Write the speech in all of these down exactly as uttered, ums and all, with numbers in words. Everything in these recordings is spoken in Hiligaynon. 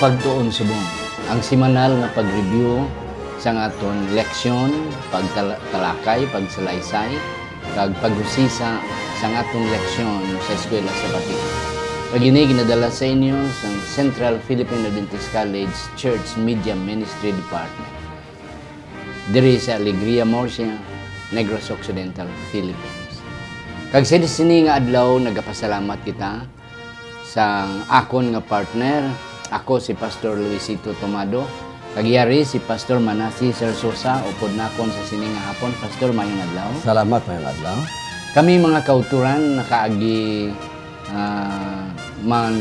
Pagtuon subong, ang semanal nga pag-review sang aton leksyon, pagtala-, talakay, pagsalaysay, kag pag-usisa sang aton leksyon sa Eskwela sa Batian. Kag ini ginadala sa inyo sang Central Philippine Adventist College Church Media Ministry Department, diri sa Alegria, Murcia, Negros Occidental, Philippines. Kag sa sini nga adlaw, nagapasalamat kita sa akon nga partner. Ako si Pastor Luisito Tomado. Kag yari si Pastor Manasi Sersosa, upod nakon sa sini nga hapon. Pastor, mayong adlaw. Salamat, mayong adlaw. Kami mga kauturan, nakaagi, ah, man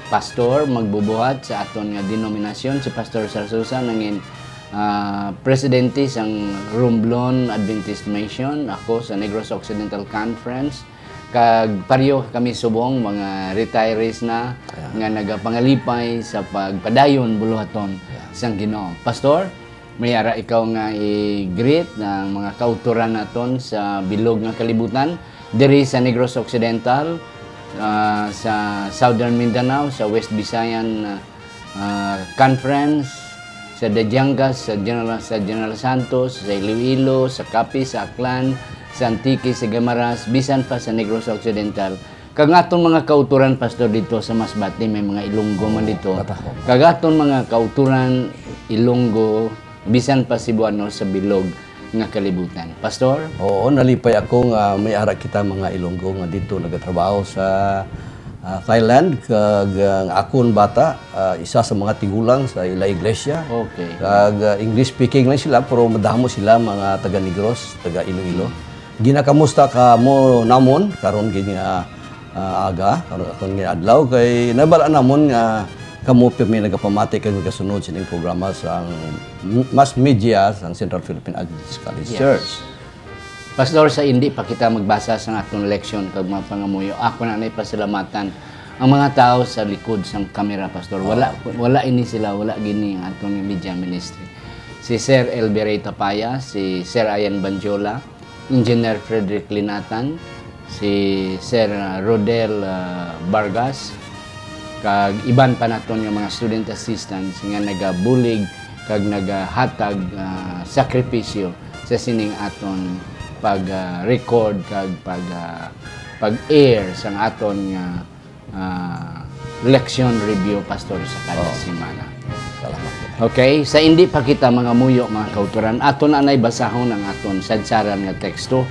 pastor, magbubuhat sa aton nga denominasyon. Si Pastor Sersosa nangin, ah, presidente sang Romblon Adventist Mission. Ako sa Negros Occidental Conference. Kag pareho kami subong, mga retirees na Ayan. nga nagapangalipay sa pagpadayon buluhaton Ayan. sang Ginoo. Pastor, may ara ikaw nga i-greet ang mga kauturan naton sa bilog nga kalibutan, diri sa Negros Occidental, ah, sa Southern Mindanao, sa West Visayan, ah, ah, Conference, sa Dajanggas, sa General, sa General Santos, sa Iloilo, sa Capiz, sa Aklan, sa Antique, sa Guimaras, bisan pa sa Negros Occidental. Kag nga atong mga kauturan, Pastor, dito sa Masbate, may mga Ilonggo man Oo, dito. Katahom. Kag atong mga kauturan, Ilonggo, bisan pa Cebuano sa bilog nga kalibutan. Pastor? Oo, nalipay ako nga may ara kita mga Ilonggo nga dito nagatrabaho sa, ah, Thailand, kag ang akon bata, ah, isa sa mga tigulang sa ila iglesia. Okay. Kag, ah, English speaking lang sila, pero madamo sila mga taga Negros, taga Iloilo. Hmm. Ginakamusta ka mo namon karon gini, ah, ah, aga, karon akon nga adlaw, kay nabala namon nga kamo pirmi nagapamati kag nagasunod sining programa sang mass media sang Central Philippine Adventist College Yes. Church. Pastor, sa indi pa kita magbasa sang aton leksyon kag mga pangamuyo, ako na nay pasalamatan ang mga tawo sa likod sang kamera, Pastor. Wala, Ah, okay. wala ini sila, wala gini ang aton media ministry. Si Sir Elberey Tapaya, si Sir Ian Banjola, Engineer Frederick Linatan, si Sir, ah, Rodel, ah, Vargas, kag iban pa naton nga mga student assistants nga nagabulig kag nagahatag, ah, sakripisyo sa sining aton pag, ah, record kag pag, ah, pag-air sang aton nga, ah, leksyon review, Pastor, sa kada Oo. semana. Salamat po. Okay, sa indi pa kita mangamuyo, mga kauturan, ato na nay basahon ang aton sadsaran nga teksto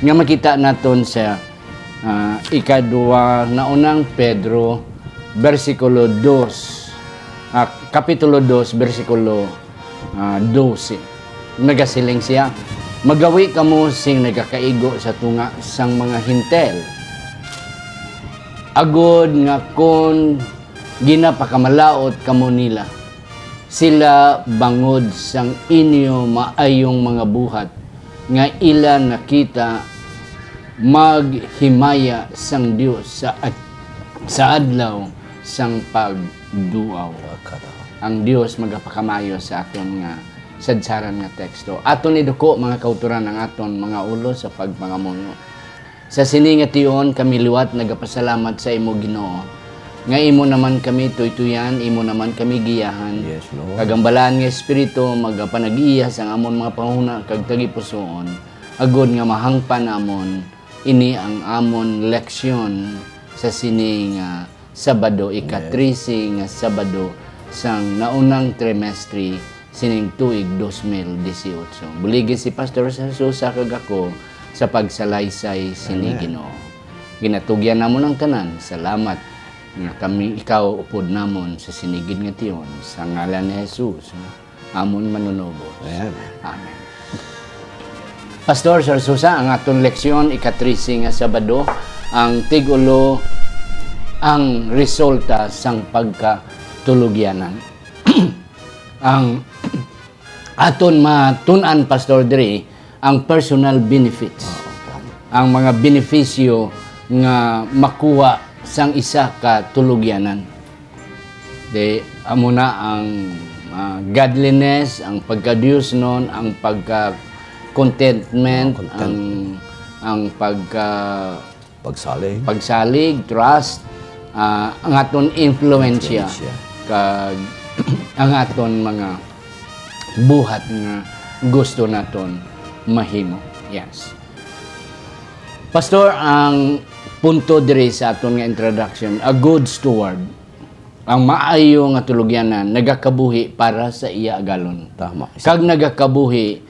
nga makita naton sa, ah, ikadua, naunang Pedro, bersikulo dos, ah, kapitulo dos, bersikulo, ah, dose. Nagasiling siya, "Magawi kamo sing nagakaigo sa tunga sang mga Hentil, agod nga kon ginapakamalaut kamo nila, sila bangod sang inyo maayong mga buhat nga ila nakita maghimaya sang Dios sa ad-, sa adlaw sang pagduaw." Ang Dios magapakamayo sa aton nga sadsaran nga teksto. Aton iduko, mga kauturan, ang aton mga ulo sa pagpangamuyo. Sa sini nga tion, kami liwat nagapasalamat sa imo, Ginoo, nga imo naman kami tuytuyan, imo naman kami giyahan. Yes, Lord. Kag ang Balaan nga Espiritu magapanag-iya sang amon mga panghuna kag tagipusoon, agod nga mahangpan namon ini ang amon leksyon sa sini nga Sabado, Yes. ika-trese nga Sabado sang naunang trimestre sining tuig dos mil disiotso. Buligi si Pastor Sousa kag ako sa pagsalaysay sini, Amen. Ginoo. Ginatugyan namon ang tanan. Salamat nga kami ikaw upod namon sa sini gid nga tion, sa ngalan ni Jesus, amon Manunubos. Amen. Amen. Pastor Sousa, ang aton leksyon, ika-trese nga Sabado, ang tig-ulo, ang resulta sang pagkatulugyanan. Ang aton matun-an, Pastor, diri, ang personal benefits. Oo, tama. Ang mga benepisyo nga makuha sang isa ka tulugyanan. Di, amo na ang, ah, godliness, ang pagkadiosnon, ang pagka-contentment, Oh, content. ang, ang pagka- Pagsalig. pagsalig, trust, ah, ang aton influensya. Influensya. kag ang aton mga buhat nga gusto naton mahimo. Yes. Pastor, ang punto diri sa aton nga introduction, a good steward, ang maayo nga tulugyanan, nagakabuhi para sa iya agalon. Tama. Kag nagakabuhi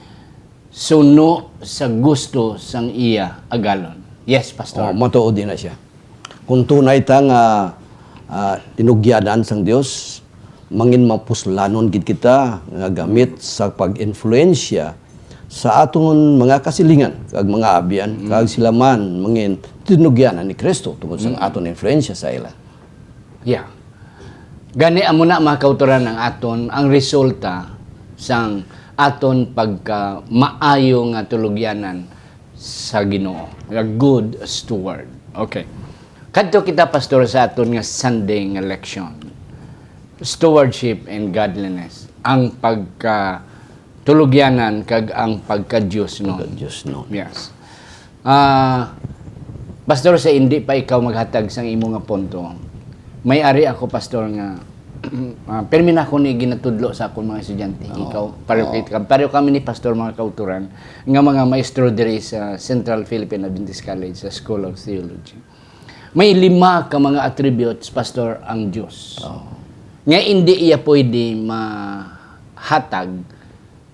suno sa gusto sang iya agalon. Yes, Pastor. Oh, matuod din na siya. Kung tunay ta nga, ah, tinugyanan sang Dios, mangin mapuslanon gid kita nga gamit sa pag-influensya sa aton mga kasilingan kag mga abyan, Mm. kag sila man mangin tinugyanan ni Kristo tungod sa Mm. aton influensya sa ila. Yeah. Gani amo na, mga kautoran, ang aton, ang resulta sang aton pagka maayo nga tulugyanan sa Ginoo, a good steward. Okay. Kadto kita, Pastor, sa aton nga Sunday nga leksyon. Stewardship and godliness. Ang pagka tulugyanan kag ang pagka-Dios nun. Pagka-Dios nun. Yes. Ah, Pastor, sa hindi pa ikaw maghatag sang imo nga punto, may ari ako, Pastor, nga, ah, permi na ako ni ginatudlo sa akong mga estudyante. Oo. Ikaw, pareho Oo. kay-, pareho kami ni Pastor, mga kauturan, nga mga maestro diri sa Central Philippine Adventist College, sa School of Theology. May lima ka mga attributes, Pastor, ang Dios. Oo. Nga hindi iya pwede mahatag,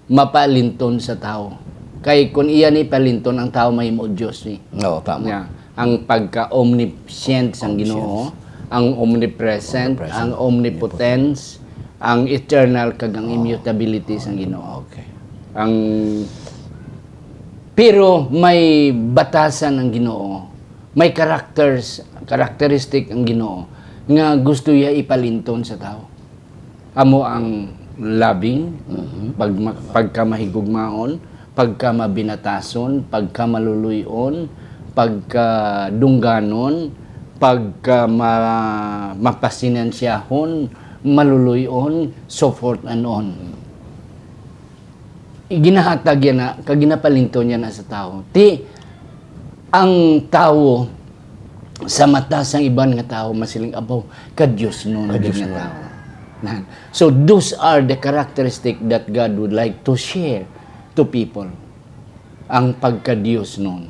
mapalinton sa tawo. Kay kun iya ni palinton, ang tawo mahimo Dios ni. Oo, tama. Yeah. Ang pagka-omniscient sang Omniscience. Ginoo, ang omnipresent, Omnipresent. ang omnipotence, ang eternal, kag ang Oo. immutability sang Ginoo. Okay. Ang, pero may batasan ang Ginoo, may characters, characteristic ang Ginoo nga gusto iya ipalinton sa tawo. Amo ang loving, Mhm. pagma-, pagkamahigugmaon, pagkamabinatason, pagkamaluloy-on, pagkadungganon, pagkama-, mapasinansyahon, maluloy-on, so forth and on. Ginahatag yan na, kag ginapalinton yan na sa tawo. Ti, ang tawo, sa mata sang iban nga tawo, masiling, "Abaw, ka-Dios nun Ka-Dios gid nga nun. Tawo." Nan. So, those are the characteristic that God would like to share to people. Ang pagka-Dios nun.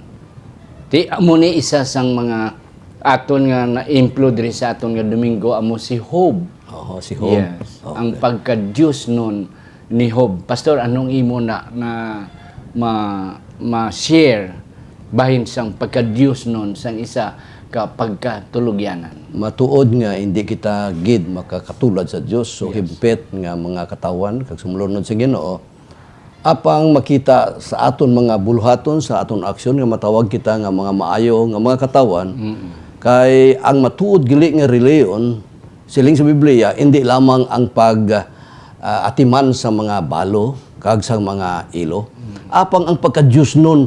Ti, amo ni isa sang mga aton nga na-include diri sa aton nga Domingo, amo si Job. Oo, si Job. Yes. Okay. Ang pagka-Dios nun ni Job. Pastor, anong imo na, na ma-, ma-share bahin sang pagka-Dios nun sang isa ka pagkatulugyanan? Matuod nga hindi kita gid makakatulad sa Dios, so Yes. higpit nga mga katawhan kag sumulunod sa Ginoo. Apang makita sa aton mga buluhaton, sa aton aksyon nga matawag kita nga mga maayo nga mga katawhan, Mm. kay ang matuod gali nga reliyon, siling sa Biblia, hindi lamang ang pag, ah, atiman sa mga balo kag sa mga ilo, Mm. apang ang pagka-Dios nun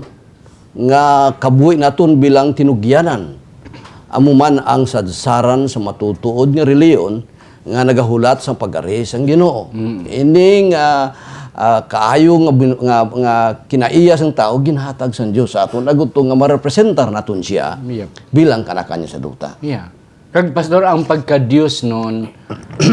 nga kabuhi naton bilang tinugyanan. Amo man ang sadsaran sa matutuod nga reliyon nga nagahulat sa pag-ari sang Ginoo. Mm. Ini nga, ah, kaayo nga bin-, nga, nga kinaiya sang tawo ginhatag sang Dios sa aton, agud to nga marepresentar naton siya Yep. bilang kanakan niya sa duta. Yeah. Kag, Pastor, ang pagka-Dios nun,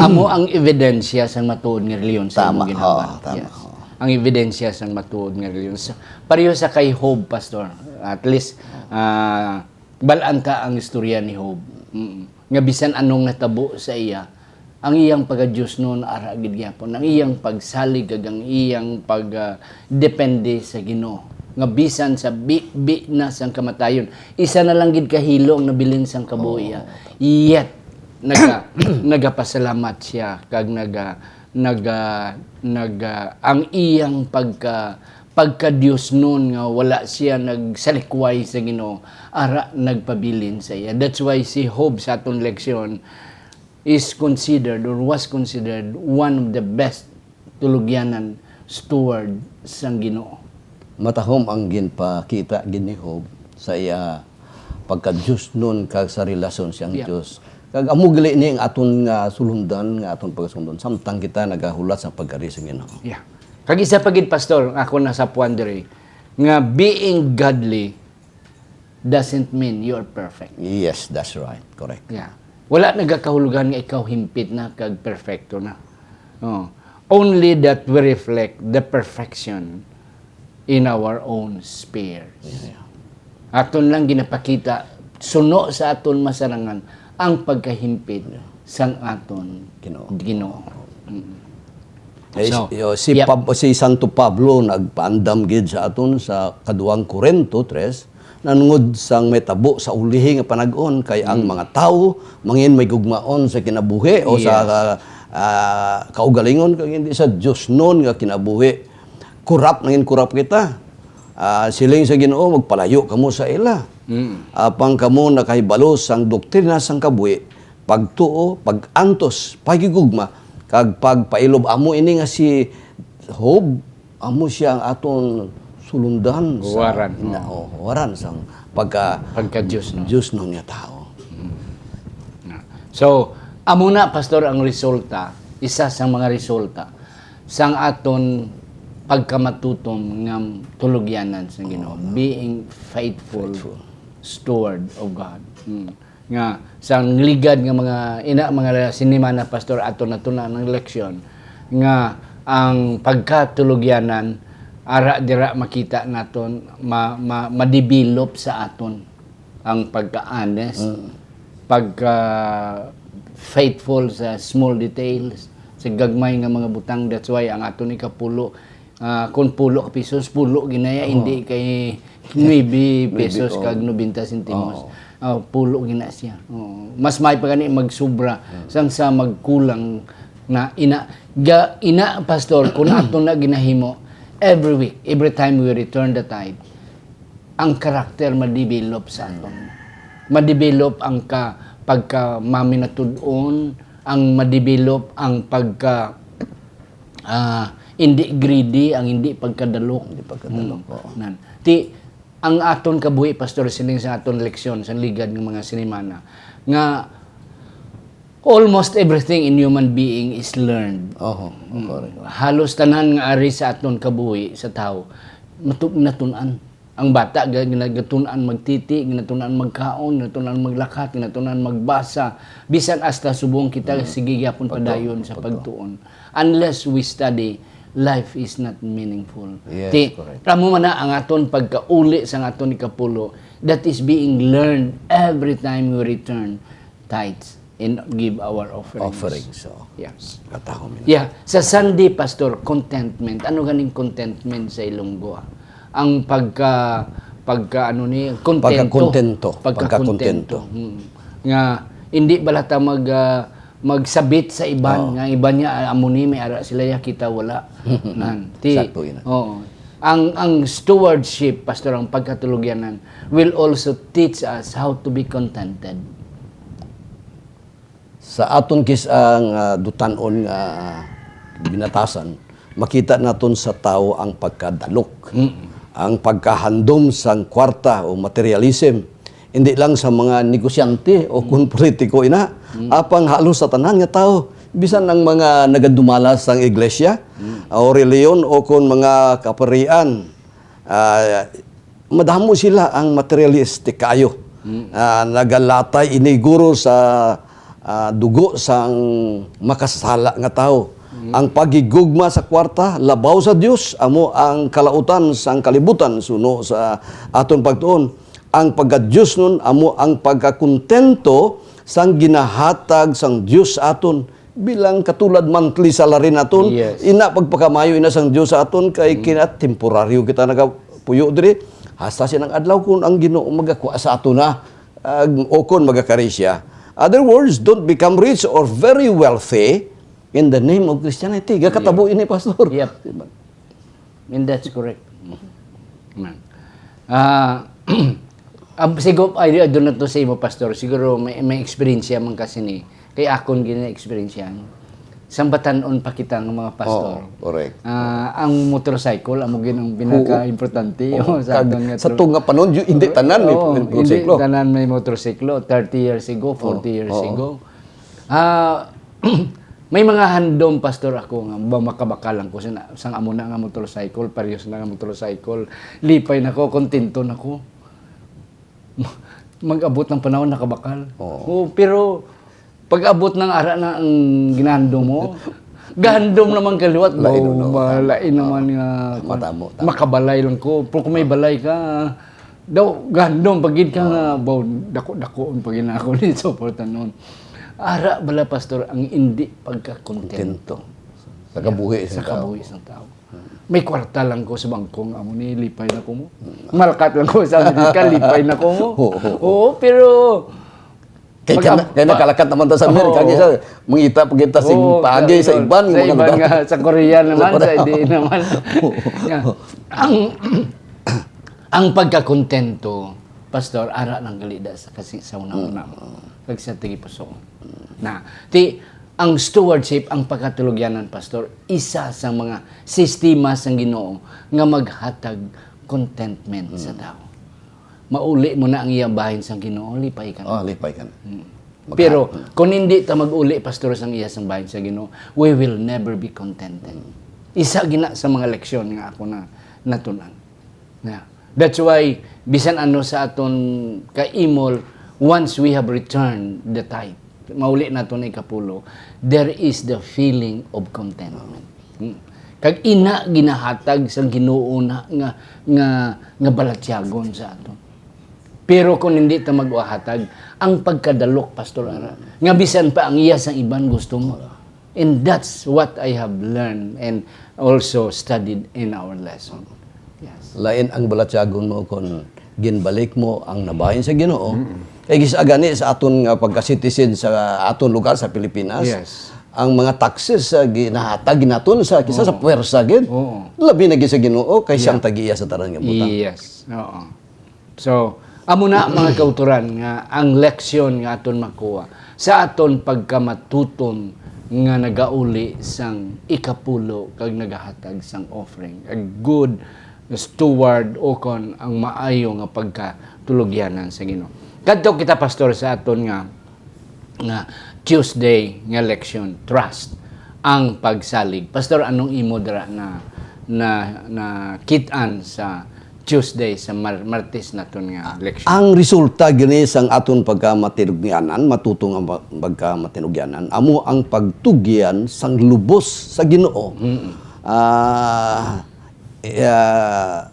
amo ang ebidensya sang matuod nga reliyon sa Tama. imong ginhambal. Oo, tama. Yes. Oo. Ang ebidensya sang matuod nga reliyon. Sa, pareho sa kay Job, Pastor. At least, ah, bal-an ta ang istorya ni Job. Mm. Nga bisan anong natabo sa iya, ang iyang pagka-Dios nun, ara gid gyapon. Ang iyang pagsalig kag ang iyang pag, ah, depende sa Ginoo, nga bisan sa bi-, bi na sang kamatayon, isa na lang gid ka hilo ang nabilin sang kabuhi, Oo. ah. Yet, naga-, nagapasalamat siya, kag naga-, naga-, naga-, ang iyang pagka-, pagka-Dios nun nga wala siya nagsalikway sa Ginoo, ara nagpabilin sa iya. That's why si Job sa aton leksyon, is considered or was considered one of the best tulugyanan steward sang Ginoo. Matahom ang ginpakita gid ni Job sa iya pagka-Dios nun kag sa relasyon siyang Yeah. Dios. Kag amo gali ni ang aton nga sulundan, nga aton pagasundon, samtang kita nagahulat sa pag-ari sa Ginoo. Yeah. Kag isa pa gid, Pastor, ang ako nasapuan diri, nga being godly doesn't mean you're perfect. Yes, that's right. Correct. Yeah. Wala nagakahulugan nga ikaw himpit na kag perfecto na. Oh. Only that we reflect the perfection in our own spheres. Yeah. Aton lang ginapakita, suno sa aton masarangan, ang pagkahimpit sang aton Ginoo. Ginoo. Mm. Eh, So, yo, si yep. Pab-, si Santo Pablo nagpaandam gid sa aton sa kaduang Corinto tres, nanungod sang may tabo sa ulihi nga panag-on, kay ang Mm. mga tawo mangin may gugmaon sa kinabuhi o sa, Yes. ah, ah, kaugalingon, kag hindi sa diosnon nga kinabuhi. Kurap, nangin kurap kita. Ah, siling sa Ginoo, "Magpalayo kamo sa ila." Mm. Apang kamo nakahibalo sang doktrina sang kabuhi, pagtuo, pag-antos, paghigugma, kag pagpailob. Amo ini nga si Job, amo siya ang aton sulundan sa Huwaran, ina-, oo. oh, huwaran sang pagka Pagka-Dios, no? Dios, no, nga tao. Mm. So, amo na, Pastor, ang resulta, isa sa mga resulta sang aton pagkamatutom nga tulugyanan sa Ginoo, Oo. being faithful Faithful. steward of God. Mm. Nga, sang ligad nga mga, ina, mga sinimana, Pastor, ato na to na ng leksyon, nga ang pagkatulugyanan, ara dira makita naton, ma-, ma-, ma-develop sa aton ang pagka-honest, Mm. pagka-faithful sa small details, sa gagmay nga mga butang. That's why ang aton ikapulo, ah, kung pulo ka pesos, pulo ginaya, Oo. hindi kay nuebe Nuebe, pesos oo. kag nobenta sentimos. Oo. Ah, pulo gina siya. Oo. Mas may pa gani magsubra Mm. sang sa magkulang na ina. Ga-, ina, Pastor, kung ato na ginahimo, every week, every time we return the tithe, ang karakter ma-develop sa aton. Ma-develop ang ka-, pagka maminatud-on, ang ma-develop ang pagka, ah, hindi greedy, ang hindi pagkadalok. Hindi pagkadalok, Hmm. oo. Nan. Ti, ang aton kabuhi, Pastor, sining sa aton leksyon, sa ligad ng mga sinimana, nga almost everything in human being is learned. Oho, Mm. correct. Halos tanan nga ari sa aton kabuhi sa tawo, matu-, natun-an. Ang bata, ga-, gina-, ginatun-an magtiti, ginatun-an magkaon, ginatun-an maglakat, ginatun-an magbasa. Bisan hasta subong kita, Mm. sige gyapon Pagtuon, padayon sa pagtuon. pagtuon. Unless we study, life is not meaningful. Yes, Ti, correct. amo man na ang aton pagkauli sa aton ikapulo that is being learned every time we return tithes and give our offerings. Offerings, so. Yes. Katahom yun. Yeah, sa Sunday, Pastor, contentment. Ano ganing contentment sa Ilonggo, ah? Ang pagka, pagka, ano ni, kontento. Pagkakontento. Pagkakontento. Pagkakontento. Hmm. Nga, hindi bala ta mag, ah, magsabit sa iban, Oo. nga iban niya, ah, amo ni, may ara sila, ya kita wala. Nan, ti, Sakto yun, ah. oo. Ang, ang stewardship, Pastor, ang pagkatulugyanan, will also teach us how to be contented. Sa aton kis-, ah, nga dutan-on nga binatasan, makita naton sa tawo ang pagkadalok, Mm. ang pagkahandom sang kwarta o materialism, hindi lang sa mga negosyante o Mm. kung politiko ina, Mm. apang halos sa tanan nga tawo, bisan ang mga nagadumalas sang iglesia, Mm. o reliyon o kon mga kaparian, ah, madamo sila ang materialistic kaayo. Mm. Ah, nagalatay ini guro sa, ah, dugo sang makasala nga tawo. Mm. Ang paghigugma sa kwarta labaw sa Dios amo ang kalautan sang kalibutan suno sa aton pagtuon. Ang pagka-Diosnon amo ang pagkakontento sang ginahatag sang Dios sa aton. Bilang katulad monthly salary naton, Yes. ina pagpakamayo ina sang Dios sa aton kay Mm. kina temporaryo kita nagapuyo diri. Hasta siya nang adlaw kung ang Ginoo magakuha sa aton na, ah, o kung magakari siya. Other words, don't become rich or very wealthy in the name of Christianity. Gakatabo Yeah. ini, Pastor. Yep. Diba? And that's correct. Amen. Ah, ab-, sigo-, ay, aduna to sa imo, Pastor. Siguro may, may experience man kasi ni. Kay akon gina-experience yan. Sang batan-on pa kita nga mga pastor. Oo, correct. Ah, ang motorcycle, amo gid ang pinaka-importante, Oo. oh, sa Kag aton nga sa tro-, tunga pa nun, yu-, hindi tanan may Oo, hindi motorsiklo. tanan may motorsiklo. Thirty years ago, Oo, forty years oo. ago. Ah, may mga handom, Pastor, ako nga ba makabakal lang ko sa, sang amo na nga motorcycle, parehas na nga motorcycle. Lipay na ko, kontento na ko. Mag-abot ng panahon, nakabakal. Oo. Oo, pero Pag-abot ng ara na ang ginandom mo, gahandom naman kaliwat, Lain, baw, no? Tama, lain tama. Naman nga, Tama, tama, tama. Makabalay lang ko. Pero kung may balay ka, daw, gahandom, pagid ka nga, baw, dako-dako ang pagid na ako ni suporta noon. Ara bala, Pastor, ang hindi pagkakontento. Kontento. Sa kabuhi sa Sa tao. Kabuhi sa tao. May kwarta lang ko sa bangko nga amo ni, lipay na ko mo. Malakat lang ko sa Amerika, lipay na ko mo. Oo, oo. Oo, pero Kay, pag kay, ab-, kay pa-, nakalakat naman ta sa Amerika, oo, kay sa mangita pa kita sing oo, paagi sa, sa iban, sa mga iban lugar. Nga, sa Korea naman, sa Korea. Hindi naman. Oo. Nga, ang, ang pagkakontento, Pastor, ara lang gali da sa kasi sa una-una mo, mm, kag sa tigipuso mo. Na, ti, ang stewardship, ang pagkatulugyanan, Pastor, isa sa mga sistema sang Ginoo nga maghatag contentment sa, mm, tao. Mauli mo na ang iyang bahin sang Ginoo, lipay ka na. Oh, lipay ka na. Mm. Magha-, pero, mm, kung hindi ta mag-uli, Pastor, sang iya sang bahin sa Ginoo, we will never be contented. Mm. Isa gina sa mga leksyon nga ako na natun-an. Yeah. That's why, bisan ano sa aton kaimol, once we have returned the tithe, mauli naton ikapulo, there is the feeling of contentment. Hmm. Kag ina ginahatag sang Ginoo na nga, nga, nga balatyagon sa aton. Pero kung hindi ta mag-uhatag, ang pagkadalok, Pastor, ara, nga bisan pa ang iya sang iban gusto mo. And that's what I have learned and also studied in our lesson. Yes. Lain ang balatyagon mo kon ginbalik mo ang nabahin sa Ginoo. Mm-mm. Kay gis-, gani sa aton nga pagka-citizen sa aton lugar sa Pilipinas, yes, ang mga taxes sa ginahatag naton sa, kisa sa, oo, puwersa gid. Oo. Labi na gid sa Ginoo kay siya ang, yeah, tag-iya sa tanan nga butang. Yes. Oo. So, amo na, mga kauturan, nga ang leksyon nga aton makuha sa aton pagkamatutom nga nagauli sang ikapulo kag nagahatag sang offering, a good steward, o kon ang maayo nga pagkatulugyanan sa Ginoo. Kadto kita, Pastor, sa aton nga nga Tuesday nga leksyon, trust ang pagsalig. Pastor, anong imo dira na, na, nakit-an sa Tuesday, sa Mar-, Martes naton nga leksyon? Ang resulta gani sang aton pagkamatinugyanan, matuto nga ma-, pagkamatinugyanan, amo ang pagtugyan sang lubos sa Ginoo. Mm-mm. Ah, ah,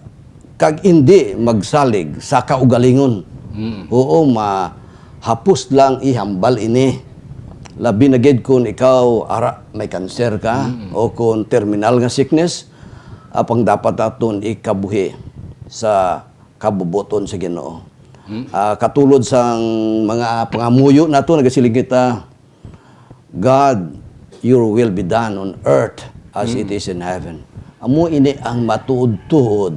kag indi magsalig sa kaugalingon. Mm. Oo, mahapos lang ihambal ini. Labi na gid kon ikaw, ara, may kanser ka, mm, o kon terminal nga sickness, apang dapat naton ikabuhi sa kabubuton sa Ginoo. Mm. Ah, katulod sang mga pangamuyo nato, nagasiling kita, "God, your will be done on earth as it, mm, is in heaven." Amo ini ang matuod-tuod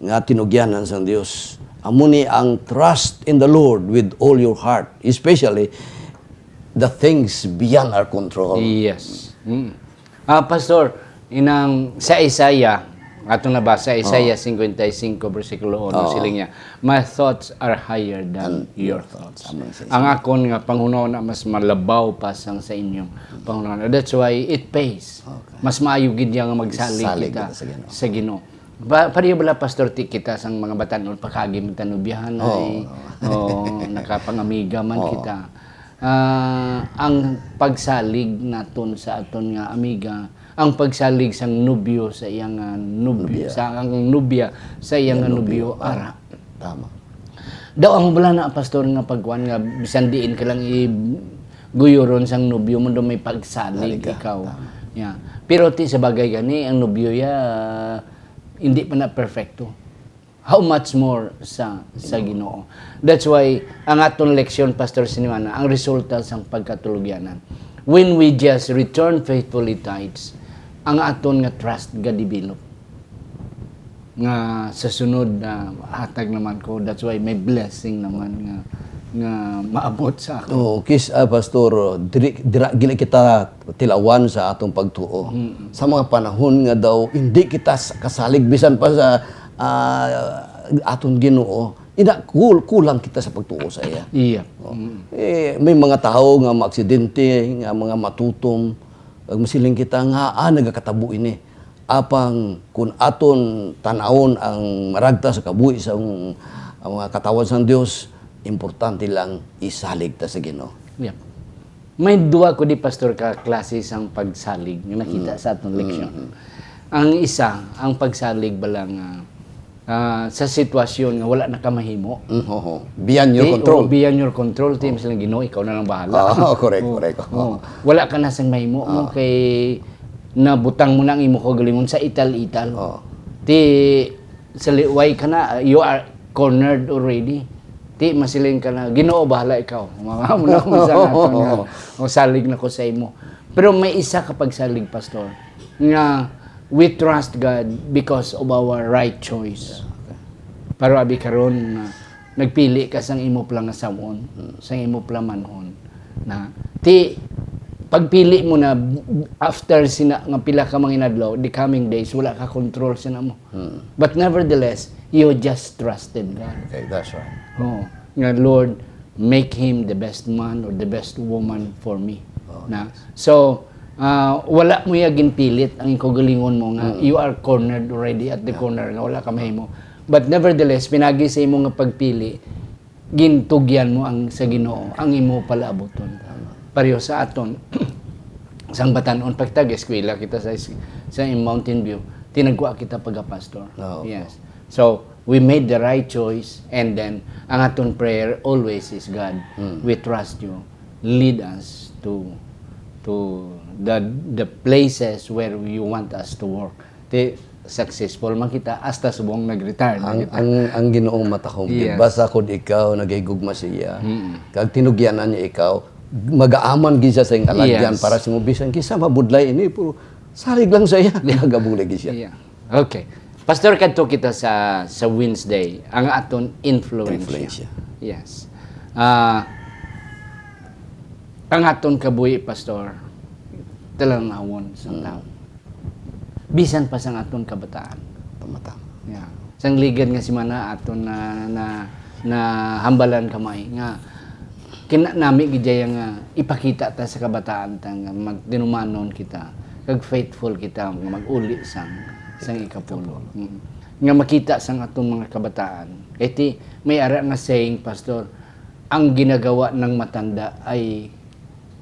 nga tinugyanan sang Dios. Amo ni ang trust in the Lord with all your heart, especially the things beyond our control. Yes. Mm. Ah, Pastor, inang sa Isaiah, ato nabasa, Isaiah, oh, singkwenta y singko, bersikulo uno, oh, siling niya, "My thoughts are higher than, than your, your thoughts." Thoughts. Tama, sa Isaiah. Ang akon nga panghunahuna mas malabaw pa sang sa inyong panghunahuna. That's why it pays. Okay. Mas maayo gid niya nga magsalig, salig kita, kita sa Ginoo. Sa Ginoo. Pa-, pareho bala, Pastor, ti kita sang mga batan-on, pakaagi man ta nobyahanay. Oo, oo. Oo, nakapangamiga man, oo, kita. Ah, ang pagsalig naton sa aton nga amiga, ang pagsalig sang nobyo sa iya nga nobyo, nobya, sa, ang nobya sa iya nga nobyo, ara. Tama. Daw ang bala na, Pastor, nga pagkuan nga bisan diin ka lang i-, guyuron sang nobyo mo, daw may pagsalig ikaw. Tama. Yeah. Pero ti sa bagay gani, ang nobyo ya, hindi pa na perfecto. How much more sa, sa Ginoo? That's why ang aton leksyon, Pastor, sinimana, ang resulta sang pagkatulugyanan. When we just return faithfully tithes, ang aton nga trust ga-develop. Nga sa sunod, ah, hatag naman ko. That's why may blessing naman nga, nga maabot sa ako. Oo, kis-, ah, Pastor, diri, dira, gila kita tilawan sa atong pagtuo. Mm. Sa mga panahon nga daw hindi kita s-, kasalig bisan pa sa, ah, aton Ginoo, ina, kul-, kulang kita sa pagtuo sa iya. Iya. Oh. Mm. Eh, may mga tawo nga maaksidente, nga mga matutom, ag masiling kita nga, "Ah, nagakatabo ini." Apang kun aton tan-awon ang maragta sa kabuhi sang, ang mga katawhan sang Dios, importante lang isalig ta sa Ginoo. Yep. May duwa ko di, Pastor, ka klase sang pagsalig nga nakita Mm. sa atong leksyon. Mm-hmm. Ang isa, ang pagsalig bala nga, ah, sa sitwasyon nga wala na ka mahimo. Mm, oho. Beyond your Di, control. oh, beyond your control. Ti, Oh. mas lang, "Ginoo, ikaw na lang bahala." Ah, correct, Oh, correct. oh. Wala ka na sang mahimo mo Ah. kay nabutang mo na ang imo kaugalingon sa ital-ital. Oh. Ti, sa liway ka na, you are cornered already. Ti, masiling ka na, "Ginoo, bahala ikaw." Mga amo na kung sa aton nga, "O, salig na ko sa imo." Pero may isa ka pagsalig, Pastor, nga we trust God because of our right choice. Yeah, okay. Pero abi karon nga nagpili ka sang imo pala nga samon, Hmm. sang imo pala manhon. Na, ti, pagpili mo na after sina nga pila ka mga inadlaw, the coming days, wala ka control sa namo. Hmm. But nevertheless, you just trusted God. Okay, that's right. Oo. Nga, "Lord, make him the best man or the best woman for me." Oh, Na, yes. so, ah, wala mo ya ginpilit ang kaugalingon mo nga Mm. you are cornered already at the Yeah. corner nga wala ka mahimo. But nevertheless, pinagi sa imo nga pagpili, gintugyan mo ang, sa Ginoo, ang imo palaabuton. Tama. Pareho sa aton, sang batan-on, pagtag eskwela kita sa is-, sa Mountain View, tinagwa kita pagka-pastor. Oo. Yes. So, we made the right choice, and then, ang aton prayer always is, "God, Hmm. we trust you. Lead us to, to the, the places where you want us to work." Ti, successful man kita hasta subong nag-retire na Ang, kita. ang, ang Ginoo matahom gid. Yes. Basta kun ikaw nagahigugma sa iya, Mm. kag tinugyanan niya ikaw, magaaman gid siya sa iyang alagyan Yes. para sa imo. Bisan kinsa mabudlay ini, pero salig lang sa iya, Yeah. nagabudlay gid siya. Yeah. Okay. Pastor, kadto kita sa, sa Wednesday, ang aton influensya. Influensya. Yes. Ah, ang aton kabuhi, Pastor, talanawon sa Mm. tao. Bisan pa sang aton kabataan. Tama, tama. Yeah. Sang ligad nga semana aton na, na, na hambalan kamay nga kina-, nami gid dya nga ipakita ta sa kabataan ta nga magtinumanon kita, kag faithful kita nga mag-uli sang, sang ikapulo. Ikapulo. Mm. Nga makita sang aton mga kabataan. Kay ti, may ara nga saying, Pastor, "Ang ginagawa ng matanda ay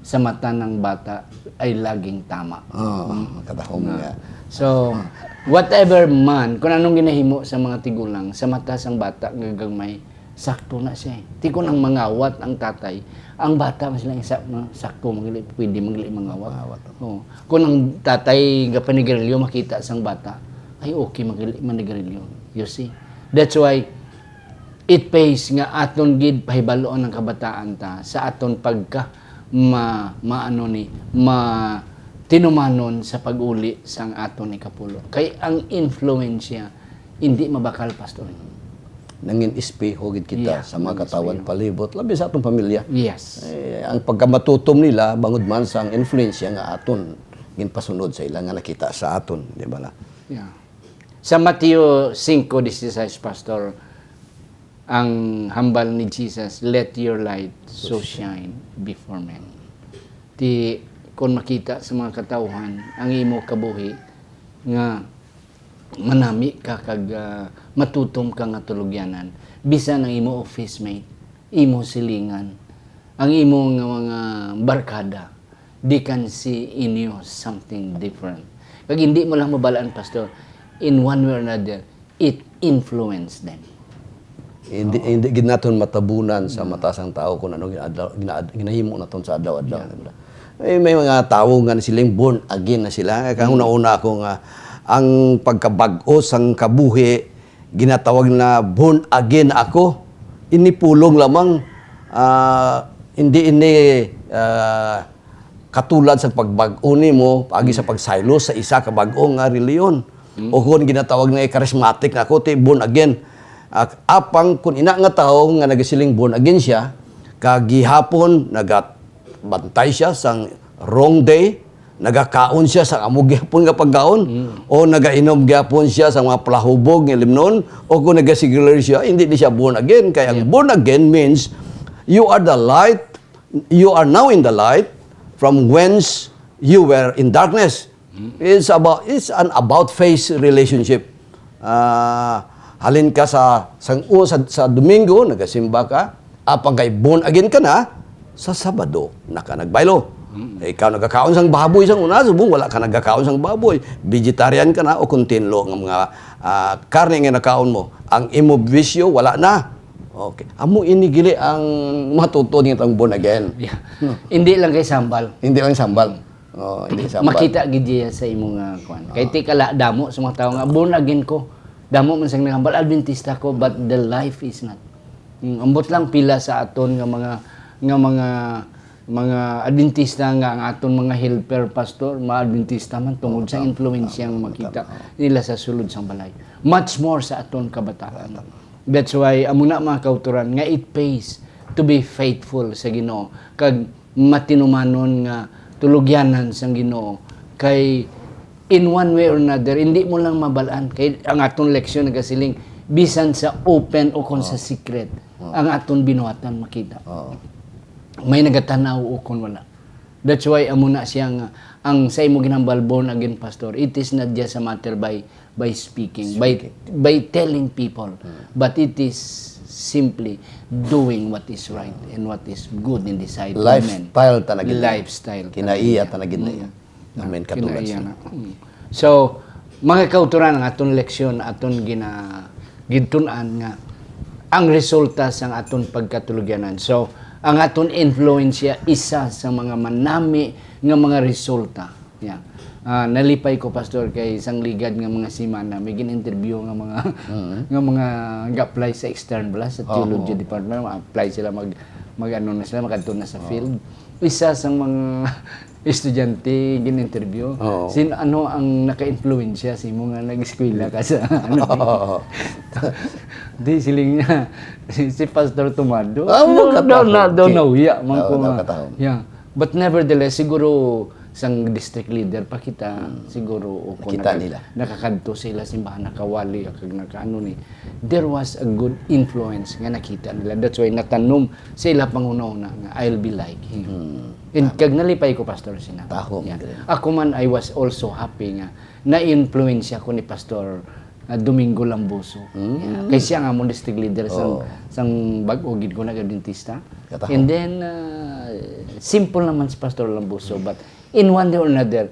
sa mata ng bata ay laging tama." Oo, Mm. makatahom Na. nga. So, whatever man, kung anong ginahimo sa mga tigulang, sa mata sang bata nga gagmay, sakto na siya eh. Ti kung ang mangawat ang tatay, ang bata mas lang isa, no? Sakto, magli, pwede magli mangawat. Mangawat. Oo. Kung ang tatay gapanigarilyo makita sang bata, ay okay, magli manigarilyo. You see? That's why it pays nga aton gid pahibaloon ang kabataan ta sa aton pagka ma-, maano ni, ma-, tinumanon sa pag-uli sang aton ikapulo. Kay ang influensya hindi mabakal, Pastor. Nangin espeho gid kita Yes, sa mga nangin katawhan espeho. palibot, labi sa atong pamilya. Yes. Eh, ang pagkamatutom nila, bangod man sa ang influensya nga aton ginpasunod sa ila nga nakita sa aton, di ba na? Yeah. Sa Mateo singko dieciséis, Pastor, ang hambal ni Jesus, "Let your light so So shine." shine before men." Ti, kung makita sa mga katawhan ang imo kabuhi nga manami ka kag, ah, matutom ka nga tulugyanan, bisan ang imo office mate, imo silingan, ang imo nga mga barkada, they can see in you something different. Kag hindi mo lang mabalaan, Pastor, in one way or another, it influenced them. Hindi, Oo. hindi gid naton matabunan sa Mm. mata sang tawo kung ano ginaadlaw, ginaad-, ginahimo naton sa adlaw-adlaw. Yeah. May, may mga tawo nga siling born again na sila. Kaya Mm. una-una ako nga, ang pagkabag-o sang kabuhi, ginatawag na born again ako. Ini pulong lamang, ah, hindi ini, ah, katulad sa pagbag-o nimo, paagi sa Mm. pagsaylo sa isa ka bag-o nga relihiyon. Mm. O kung ginatawag na charismatic na ako, ti born again. Ah, apang kung ina nga tawo nga nagasiling born again siya, kag gihapon nagabantay siya sang wrong day, nagakaon siya sa amo gihapon nga pagkaon, Mm. o nagainom gihapon siya sa mga palahubog nga ilimnon, o kung nagasigarilyo siya, hindi ni siya born again. Kaya ang Yeah. born again means you are the light, you are now in the light from whence you were in darkness. Mm. It's about, it's an about face relationship. Ah, halin ka sa, sang, o sa, sa Domingo, nagasimba ka, apang kay born again ka na, Sa Sabado na ka nagbaylo. Ikaw nagakaon sang baboy sang una, subong wala ka nagakaon sang baboy. Vegetarian ka na o kung tinlo nga mga, ah, karne nga nakaon mo. Ang imo bisyo, wala na. Okay. Amo ini gili ang matuto nga tang born again. Yeah. Hindi lang kay sambal. Hindi lang sambal. Oh, hindi sambal. Makita gid niya sa imo nga kuan. Kay tikala, damo sa mga tawo nga born again ko. Damo man sang nangambal, Adventista ko, but the life is not. Mm, ambot lang pila sa aton nga mga nga mga mga Adventista nga ang aton mga helper, pastor, mga Adventista man tungod sa influensya nga makita nila sa sulod sang balay. Much more sa aton kabataan. That's why amo na, mga kautoran, nga it pays to be faithful sa Ginoo kag matinumanon nga tulugyanan sang Ginoo, kay in one way or another, hindi mo lang mabal-an. Kay ang aton leksyon nagasiling, bisan sa open o kung sa secret, ang aton binuhatan makita. Oo. May nagatanaw o kung wala. That's why amo na siya nga, ang sa imo ginambal, born again, pastor, it is not just a matter by by speaking, by by telling people, but it is simply doing what is right and what is good in the sight of men. Lifestyle ta na gid na. Lifestyle ta na Kinaiya gid. ta na gid na iya. Amen. Katulad Kinaiya sa na. Mm. So, mga kautoran, ang aton leksyon, aton gina gintun-an nga ang resulta sang aton pagkatulugyanan. So, ang aton influensya, isa sa mga manami nga mga resulta. Yeah. Ah, nalipay ko, pastor, kay isang ligad nga mga semana may gin-interview nga mga nga mga ga-apply sa extern bala sa theology department, apply sila, mag mag-ano na sila, makadto na sa field. Isa sang mga estudyante gin-interview, Oo. Sin ano ang naka-influensya sa imo nga nag-eskwela ka sa ano? Di siling niya, si, si Pastor Tomado. Ah, No, wala ka daw na taon. daw nahuya man Oo, ko wala nga. ka taon. Yeah. But nevertheless, siguro sang district leader pa kita, siguro o kung Nakita naka- nila. nakakadto sila simbahan, nakawali kag nakaano ni, there was a good influence nga nakita nila. That's why natanom sa ila panghunahuna nga, "I'll be like him." And kag nalipay ko, Pastor, sina. Taho, Yeah. Miguel. Ako man, I was also happy nga na-influensya ko ni Pastor, ah, Domingo Lambuso. Yeah. Kay siya nga mo district leader sang Oo. sang bag-o gid ko nag-Adventista. Kataho. And then, ah, simple naman si Pastor Lambuso, but in one way or another,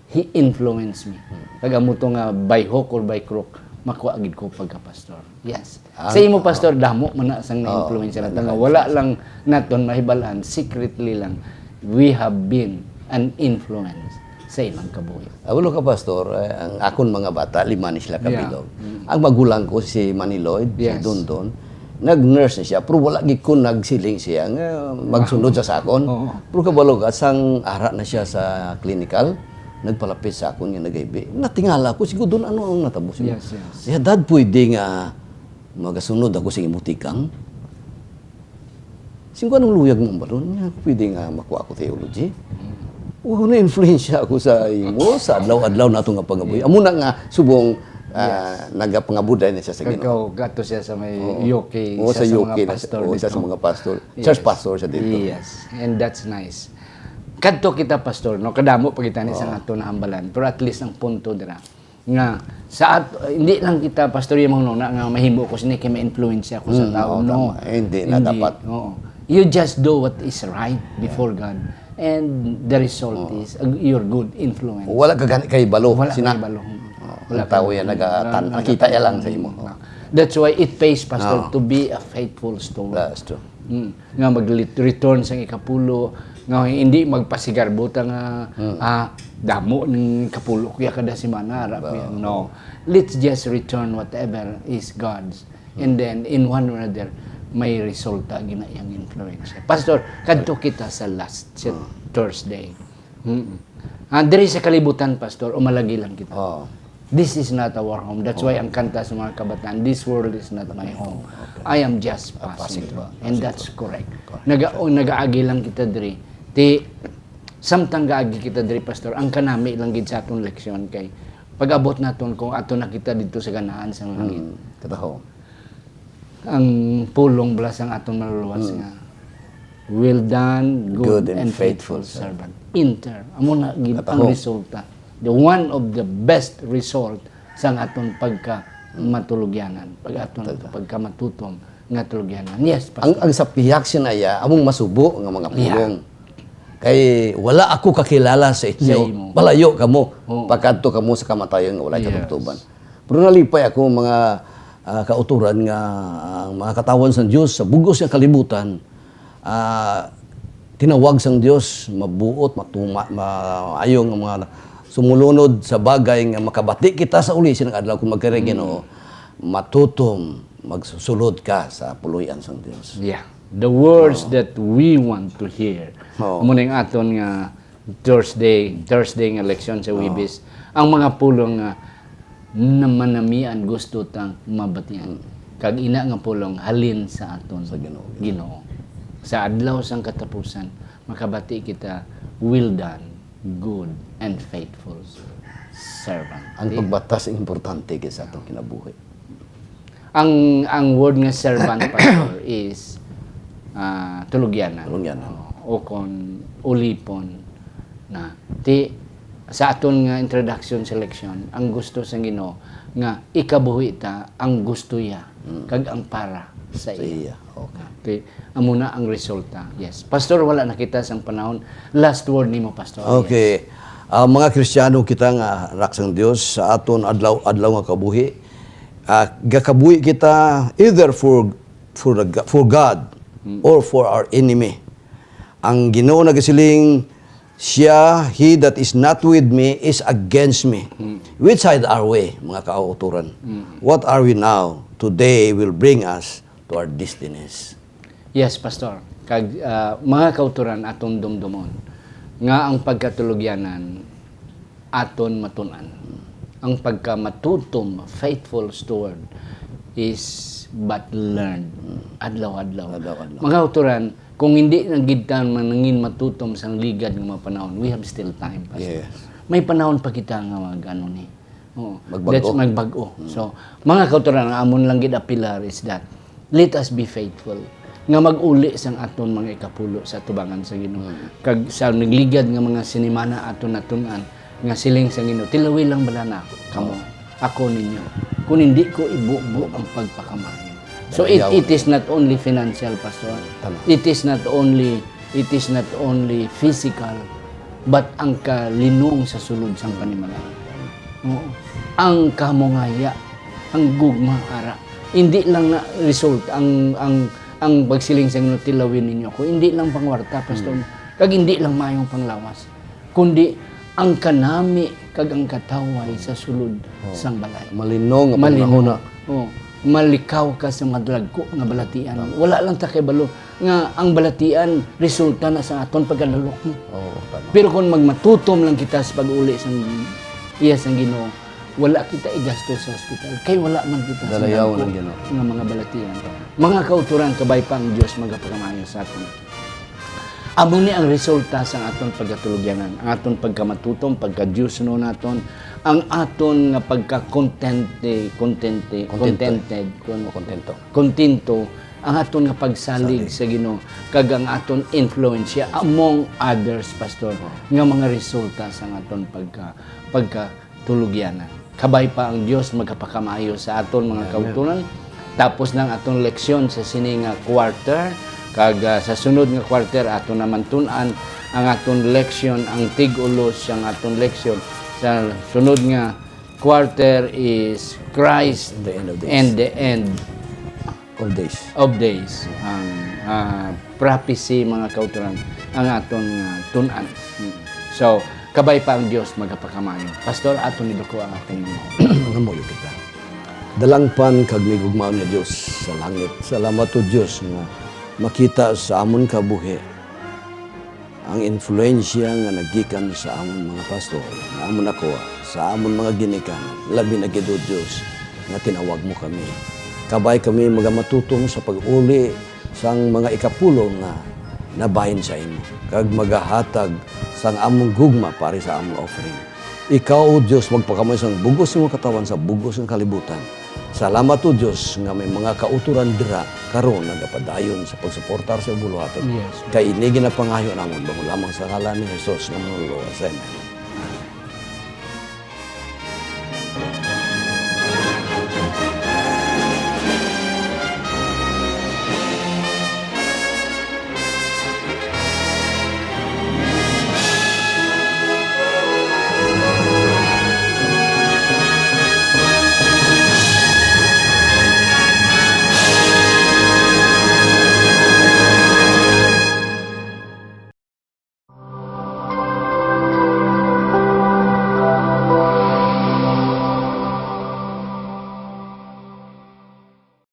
he influenced me. Kag amo to nga by hook or by crook, makuha gid ko pagka-pastor. Yes. Ah, Sa imo, pastor, damo man na sang Oo, na-influence nato nga naka-influence. Wala lang naton mahibal-an, secretly lang, we have been an influence sa ilang kabuhi. Abulo ka, Pastor, eh, ang akon mga bata, lima ni sila Yeah. kabilog. Ang magulang ko, si Manny Lloyd, si Yes. Dondon, nag-nurse na siya, pero wala gid ko nagsiling siya nga magsunod sa sakon. Oo. Pero kabalo ka, sang ara na siya sa clinical, nagpalapit sa akon nga nagaibi. Natingala ko, siguro doon, ano ang natabo siya? Yes, yes. Ya, Dad, pwede nga magasunod ako sa imo tikang? Singko, anong luyag mong balon? Nga, pwede nga makuha ko theology? O, na-influensya ako sa imo, sa adlaw-adlaw nato nga pangabuhi. Amo na nga, subong, ah, nagapangabuday na siya sa Ginoo. Kagaw, gato siya sa may Oo. U K, Oo, isa sa sa U K mga na siya. pastor Oo, isa dito. sa mga pastor. Yes. Church pastor siya dito. Yes, and that's nice. Kadto kita, pastor, no? Kadamo pa kita ni sa ato nahambalan. Pero at least ang punto dira nga sa at, hindi lang kita, pastor, yung mga nuna nga mahimo ko sini kay ma-influensya ko sa Mm, tao. oo, No. tama. Eh, hindi na dapat. Oo. You just do what is right before God, and the result is uh, your good influence. Wala ka gani kay balo. Wala Sina? kay balo. Oo, Wala ang tao kay yan balo. nagatan-, Wala nakita kay yan lang balo. Sa imo. That's why it pays, pastor, Oo. To be a faithful steward. That's true. Mm. Nga mag-return sang ikapulo, nga hindi magpasigarbo ta nga, ah, damo ning kapulo kuya kada semana, ara kuya. No. Let's just return whatever is God's. And then, in one or another, may resulta gina iyang influensya. Pastor, kadto kita sa last, sa Thursday. Mm. Ah, diri sa kalibutan, pastor, umalagi lang kita. Oo. This is not our home. That's why ang kanta sa mga kabataan, "This world is not my home. I am just passing Passing through." through. And that's correct. Naga o, nagaagi lang kita diri. Ti samtang gaagi kita diri, pastor, ang kanami lang gid sa aton leksyon kay pag-abot naton kung ato na kita dito sa ganahan sa langit. Hmm, kataho. Ang pulong bala sang aton maluluwas nga, "Well done, good, Good and and faithful faithful servant." Enter. Amo na gid ang Kataho. resulta. The one of the best result sang aton pagkamatulugyanan, pag aton pagkamatutom nga tulugyanan. Yes, Pastor. Ang, ang sa pihak sinaya, among masubo nga mga pulong. Yeah. Kay wala ako kakilala sa inyo. Sa imo. Palayo kamo. Oo. Pagkadto kamo sa kamatayon nga walay katubtoban. Yes. Pero nalipay ako, mga, ah, kauturan, nga ang mga katawan sang Dios sa bugos nga kalibutan, ah, tinawag sang Dios, mabuot, matuma-, maayo nga mga sumulunod sa bagay nga makabati kita sa uli sining adlaw kung magkari Ginoo, matutom, magsusulod ka sa puloy-an sang Dios. Yeah. The words that we want to hear. Oo. Amo na yung aton nga Thursday, Thursday nga leksyon sa Huwebes. Ang mga pulong nga na manamian gusto tang mabatian. Kag ina nga pulong halin sa aton Sa Ginoo. Ginoo. Sa adlaw sang katapusan, makabati kita, "Well done, good and faithful servant." Ang pagbatas importante kay sa atong kinabuhi. Ang, ang word nga servant, Pastor, is, ah, tulugyanan. Tulugyanan. O, o kon ulipon na. Ti, sa aton nga introduction sa leksyon, ang gusto sang Ginoo nga ikabuhi ta ang gusto iya kag ang para sa Sa iya. iya. Okay. Ti, amo na ang resulta. Yes. Pastor, wala na kita sang panahon. Last word nimo, Pastor. Okay. Ah, mga Kristiyano kita nga anak sang Dios, sa aton adlaw-adlaw nga kabuhi, ah, gakabuhi kita either for, for the Go-, for God or for our enemy. Ang Ginoo nagasiling, "Siya, he that is not with me is against me." Which side are we, mga kauturan? What are we now? Today will bring us to our destinies. Yes, Pastor. Kag, ah, mga kauturan, aton dumdumon nga ang pagkatulugyanan aton matun-an. Ang pagkamatutom, faithful steward, is but learned adlaw-adlaw. Adlaw-adlaw. Mga kauturan, kung hindi na gid ta manangin matutom sang ligad nga mga panahon, we have still time, Pastor. Yes. May panahon pa kita nga mag-ano ni. Oo. Magbag-o. That's magbag-o. So, mga kauturan, ang amon lang gid apilar is that let us be faithful nga mag-uli sang aton mga ikapulo sa atubangan sa Ginoo. Kag sa nagligad nga mga sinimana aton natun-an nga siling sa Ginoo, "Tilawi lang bala na kamo, ako ninyo, kung hindi ko ibubo ang pagpakamaayo." So it, it is not only financial, Pastor. Tama. It is not only, it is not only physical, but ang kalinong sa sulod sang panimalay. Oo. Ang kamungaya, ang gugma, ara. Hindi lang na result ang, ang, ang pagsiling sa Ginoo, "Tilawin ninyo ako." Hindi lang pangwarta, Pastor. Kag hindi lang mayong panglawas. Kundi ang kanami kag ang kataway sa sulod sang balay. Malinaw nga panahon na. Oh, malikaw ka sa madalagko nga balatian. Wala lang ta kay balo nga ang balatian resulta na sa aton pagkadalok mo. Oo, tama. Pero kung magmatutom lang kita sa pag-uli sang iya sang Ginoo, wala kita igasto sa ospital. Kay wala man kita sa Dalayaw dagko ng Ginoo. Nga mga balatian. Mga kauturan, kabay pa ang Dios magapakamayo sa aton. Amo ni ang resulta sang aton pagkatulugyanan, ang aton pagkamatutom, pagka-Dios no naton, ang aton nga pagka-contente, contente, Contento. contented, con-, O contento. Contento, ang aton nga pagsalig Salig. sa Ginoo, kag ang aton influensya among others, Pastor, nga mga resulta sang aton pagka, pagka tulugyanan. Kabay pa ang Dios magapakamayo sa aton mga Amen. kauturan. Tapos na ang aton leksyon sa sini nga quarter, kag, ah, sa sunod nga quarter aton naman tun-an ang aton leksyon, ang tig-ulos sang aton leksyon. Sa sunod nga quarter is Christ The end of days. and the end Of days. of days, ang, ah, prophecy, mga kauturan, ang aton nga tun-an. Mm. So, kabay pa ang Dios magapakamayo. Pastor, aton iduko ang aton mga Mangamuyo kita. Dalangpan kag migugmaon nga Dios sa langit. Salamat, O Dios, nga makita sa amon kabuhi ang influensya nga nagikan sa amon mga pastor, nga amon nakuha, sa amon mga ginikanan, labi na gid, O Dios, nga tinawag mo kami. Kabay kami magamatutom sa pag-uli sang mga ikapulo nga nabahin sa imo, kag magahatag sang among gugma para sa among offering. Ikaw, O Dios, magpakamay sang bugos nga katawan sa bugos nga kalibutan. Salamat, O Dios, nga may mga kauturan dira karon nagapadayon sa pagsuportar sa buluhaton. Yes. Kay ini ginapangayo namon bangod lamang sa ngalan ni Jesus nga Manluluwas. Amen.